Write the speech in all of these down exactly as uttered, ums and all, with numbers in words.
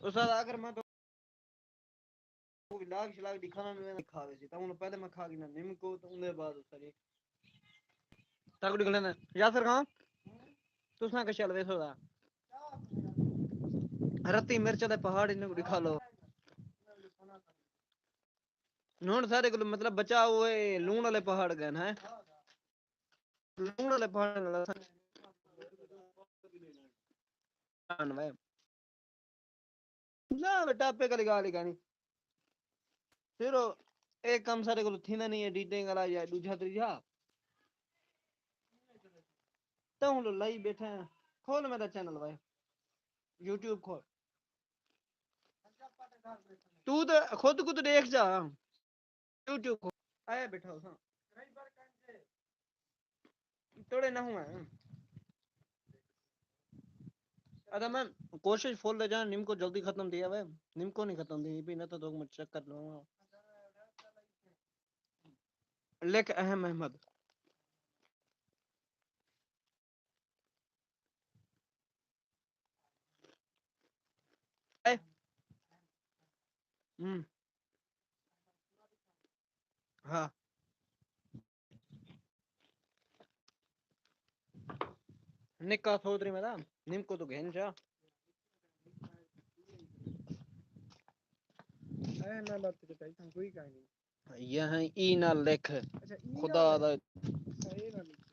استاد، اگر میں تہاکوں ولاگ شلاگ ݙکھاواں، میں کھا ویسی۔ تاں ہݨ پہلے میں کھا گھناں نمکو، تے اوندے بعد ساری تاکوں ݙکھانداں۔ یاسر خان، تساں کشل ویسو دا؟ رتی مرچ دے پہاڑ انہاں کوں ݙکھا لو۔ ہݨ سارے کوں مطلب بچا ہوئے لوݨ والے پہاڑ ڳئے ہیں۔ لوݨ والے پہاڑ نال اساں نہ، ٹاپک والی ڳالھ ہی کائنی۔ پھر او، اے کم سارے کولوں تھیندا نہیں، ایڈیٹنگ والا یا ݙوجھا تریجھا۔ تاں ہݨ لائی ٻیٹھا ہیں۔ کھول میݙا چینل وائے۔ یوٹیوب کھول۔ توں تے خود کوں تے ݙیکھ جا۔ یوٹیوب کھول۔ آیا ٻیٹھا ہو ساں۔ توڑے نہ ہوا ہے۔ ادا میں کوشش فل دے جان، نمکو جلدی ختم تھی آوے، نمکو نہیں ختم تھی پئی، نہ تو تو میں چیک کر لوں۔ لکھ احم احمد۔ اے۔ ہوں۔ ہاں۔ نکا سوتری میں نا، نمکو تو گھن جا۔ اے نہ لت کے تائی تھاں کوئی کائے نہیں۔ یہ ہیں ای نہ لکھ۔ اچھا، ای نہ خدا لکھ۔ دا۔ اچھا، اے نہ لکھ۔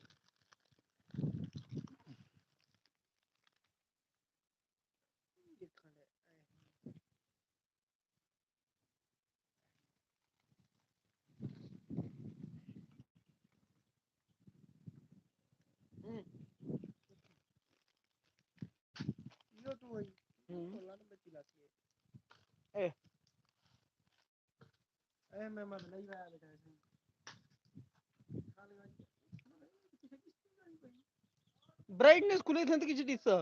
ہوں۔ ایہو تو ہوئی۔ ہوں۔ تو لڑ مچی لاتی ہے۔ اے۔ اے میں مت نہیں وایا بیٹا ایسے۔ برائٹنس کھلے تھے تو کچھ ڈسا۔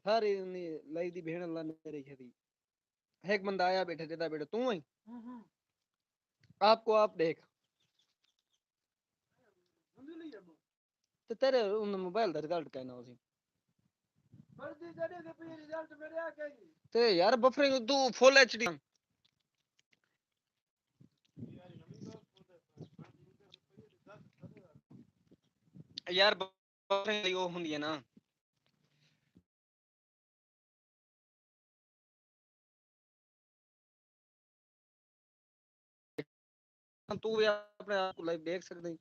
ساری انہی لائی دی بھیݨ اللہ میرے گھری۔ ہک بندہ آیا ٻیٹھا، جݙاں ٻیٹھا، توں ہی؟ ہوں، ہوں۔ آپ کو آپ دیکھ۔ تے تیرے ان موبائل دا رزلٹ کائنا ہوسی؟ تے یار بفرنگ تو فل ایچ ڈی۔ یار بفرنگ او ہوندی ہے نا۔ توں وی اپݨے آپ کوں لائیو ݙیکھ سڳدیں۔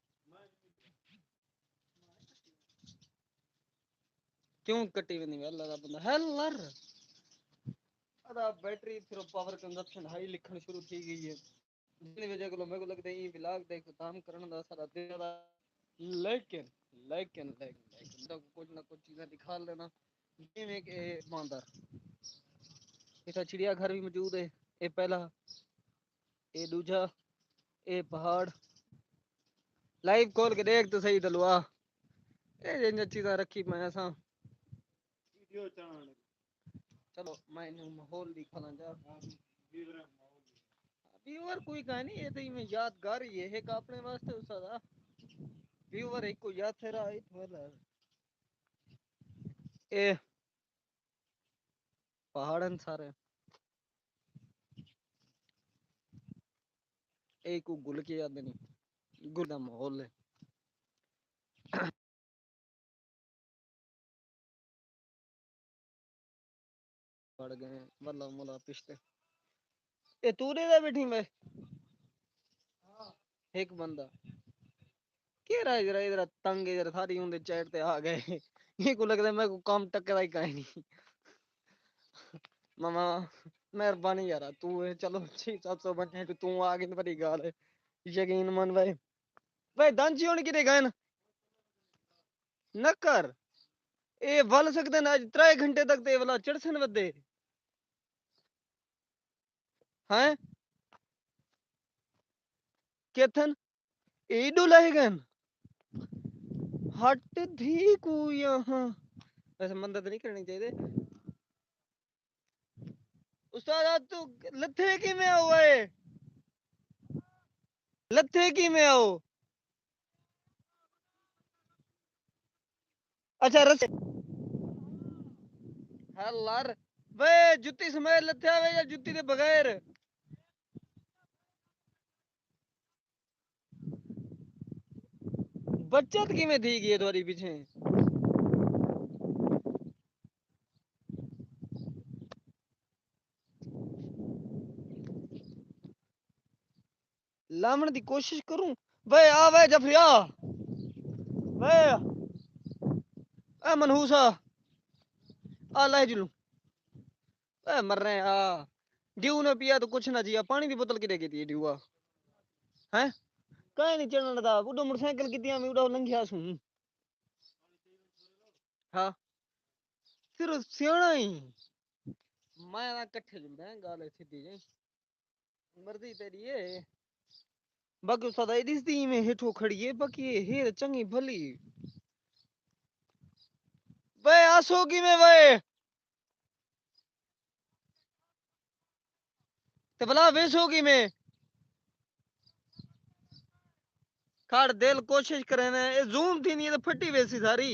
کیوں کٹی ویندی ہے؟ اللہ دا بندہ ہے لر۔ ادا بیٹری پھر پاور کنزمپشن ہائی لکھݨ شروع تھی ڳئی ہے۔ جن وجہ کولوں میکوں لڳدے ایں ولاگ دے اختتام کرݨ دا سارا دل دا۔ لیکن، لیکن، لیکن، لیکن، تاں کجھ نہ کجھ چیزاں ݙکھا لینا۔ جیویں کہ اے باندر۔ اتھاں چڑیا گھر وی موجود ہے۔ اے پہلا، اے ݙوجھا، اے پہاڑ۔ لائیو کھول کے ݙیکھ تو صحیح دلوا۔ اے جیہاں چیزاں رکھی پئے اساں۔ ویڈیو چاݨ۔ چلو، میں انہوں ماحول ݙکھانا چاہ۔ ہاں، ویور ماحول۔ ویور کوئی کائے نہیں، اے تے ایویں یادگار ہی ہے، ہک اپݨے واسطے اس دا۔ ویور ہک کوئی یاد تھے رہا، اتھوں ہے۔ اے پہاڑ ہیں سارے۔ اے کو گل کے یاد نہیں۔ گل دا ماحول ہے۔ پڑ ڳئے ہیں، ولا ملا پشتے۔ اے تو ݙے دا بیٹھی میں؟ ہک بندہ۔ کیڑھا ذرا، ذرا تنگ ہے، ذرا ساری اوندے چیٹ تے آ ڳئے۔ یہ کو لڳدا ہے میں کو کم ٹکرا ہی کائے نہیں۔ ماما، مہربانی یارا، تو ہے، چلو، چھی ست سو بندے تو، تو آ ڳئے، بڑی ڳالھ ہے۔ یقین من بھائی۔ بھائی، دن چی ہݨ کݙے ڳئے نا؟ نہ کر۔ اے ول سڳدے نے، اڄ ترائے گھنٹے تک تے اے ولا چڑھسن ودے۔ ہیں؟ کتھن؟ ایݙو لہہ ڳئن۔ ہٹ دھی کو یہاں۔ ویسے مدد نہیں کرنی چاہیے۔ استاد، آج تو لتھے کیویں ہوئے؟ لتھے کیویں آؤ؟ اچھا، رس۔ ہلر۔ وے، جتی سمیت لتھیا وے یا جتی دے بغیر؟ بچت کیویں تھی ڳئی ہے تہاݙی پچھے؟ لاوݨ دی کوشش کروں۔ وے آ، وے جعفری آ۔ وے۔ اے منحوس آ۔ آ لہہ جلوں۔ اے مریں آ۔ ڈیو نہ پیا تو کچھ نہ جیا۔ پاݨی دی بوتل کݙے کیتی ہے ڈیو آ؟ ہیں؟ کائیں نہیں چڑھݨ دا۔ اڈو موٹر سائیکل کیتی آویں، اڈو لنگھیا سوں۔ ہاں۔ صرف سیاݨا ہی۔ میں نہ کٹھے جو میں ڳالھ ہے سدھی جی۔ مرضی تیݙی ہے۔ باقی استاد اے ݙسدی میں ہیٹھوں کھڑی ہے، باقی اے ہیر چنڳی بھلی۔ وے آسو کیویں وے؟ تے بھلا ویسو کیویں؟ کھڑ دل کوشش کریندے، اے زوم تھیندی ہے تے پھٹی ویسی ساری۔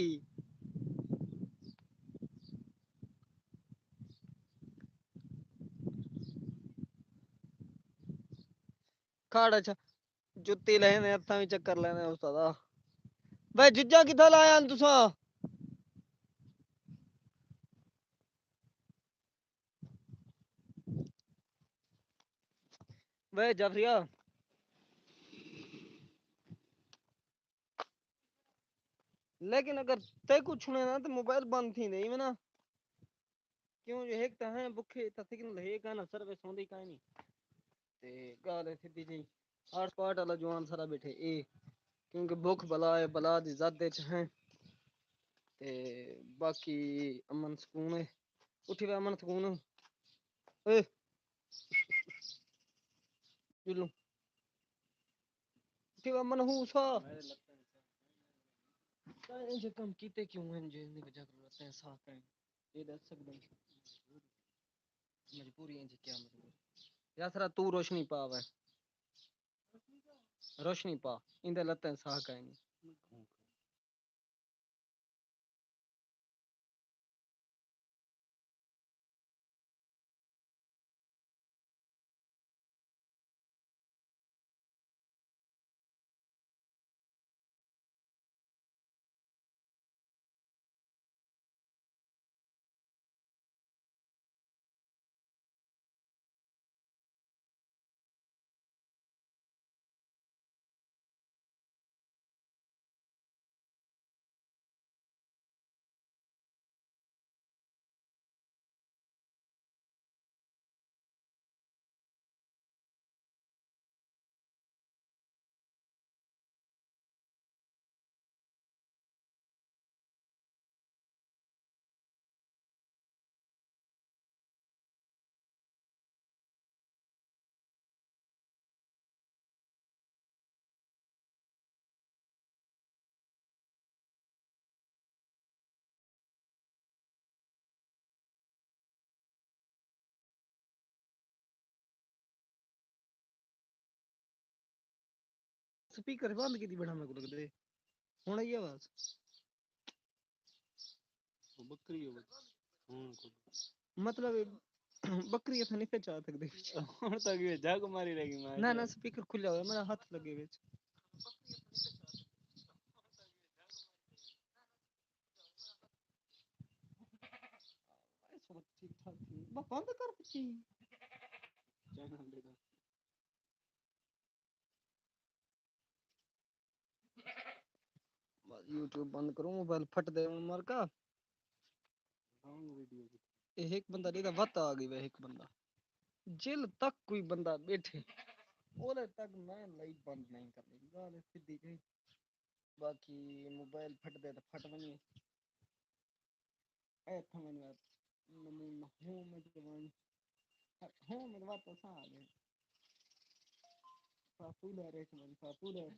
کھڑ اچھا، جتی لیندے، ہتھاں وی چکر لیندے استادا۔ بھائی ججاں کتھاں لایا ہن تساں؟ وے جعفریا، لیکن اگر تیکوں چھڑے نا تے موبائل بند تھیندے، ایویں نا؟ کیوں جو ہک تاں ہیں بکھے، تاں سگنل ہے کائنا، سروس ہوندی کائنی۔ تے ڳالھ ہے سدھی جئی، ہاٹ سپاٹ والا جوان سارا ٻیٹھے اے، کیونکہ بکھ بلا ہے، بلا دی زد وچ ہیں۔ تے باقی امن سکون ہے۔ اٹھی وے امن سکون۔ اے۔ جلو۔ اٹھی وے امن ہو سا۔ تاں انجھے کم کیتے کیوں ہن جو ان دی وجہ کنوں لتیں ساہ کائنی؟ اے ݙس سڳدے؟ مجبوری انجھے کیا مجبوری؟ یاسرا توں روشنی پا وے۔ روشنی پا۔ ایندے لتیں ساہ کائنی۔ سپیکر بند کیتی بیٹھا میکوں لڳدے۔ ہݨ آئی آواز؟ او بکری ہو گئی۔ ہݨ کو مطلب، بکری اتھاں نہیں پہنچا سڳدے۔ ہݨ تک یہ جھگ ماری رہ گئی ماں۔ نہ، نہ، سپیکر کھلیا ہویا، میرا ہتھ لڳے وچ۔ ٹھیک ٹھاک تھی۔ بس بند کر پچی۔ بس یوٹیوب بند کروں، موبائل پھٹ دے ہن مر کا۔ اے ہک بندہ ݙیہدا وت آ ڳئی وے، ہک بندہ۔ جل تک کوئی بندہ ٻیٹھے، اولے تک میں لائیو بند نہیں کرنی۔ ڳالھ سدھی جئی۔ باقی موبائل پھٹ دے تے پھٹ ونڄے۔ اے تھاں ونڄ نمونہ ہوم وچ ونڄ۔ ہوم وچ واپس آ ڳئے۔ پاپولر وچ ونڄ، پاپولر۔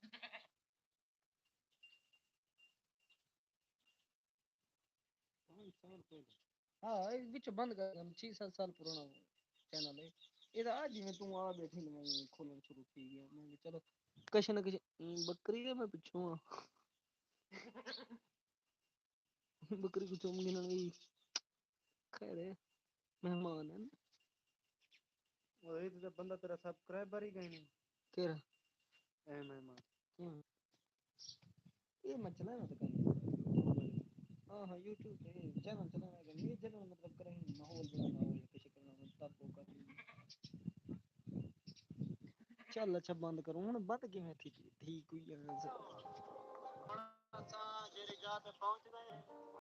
پانچ سال پہلے۔ ہاں، اے وچ بند کر ڳئے، چھ ست سال پرانا چینل ہے۔ اے تاں اڄ میں توں آ ٻیٹھی تے میں کھولݨ شروع تھی ڳیا۔ میں کہا، چلو، کش نہ کش۔ بکری دے میں پچھوں ہاں۔ بکری کو چوم گھنن گئی۔ خیر ہے، مہمان ہیں۔ وہ عید دا بندہ تیرا سبسکرائبر ہی کہیں نہیں۔ کیڑا؟ اے مہمان۔ ہوں۔ یہ میں چلانا تو کر۔ ہاں ہاں، یوٹیوب تے چینل چلانا ہے، یہ چینل مطلب کریں ماحول بنانا ہو، کسی کرنا ہو، تب وہ کر۔ چل اچھا، بند کروں ہن۔ بند کیویں تھی تھی کوئی؟ اساں جیڑھی جا تے پہنچ گئے۔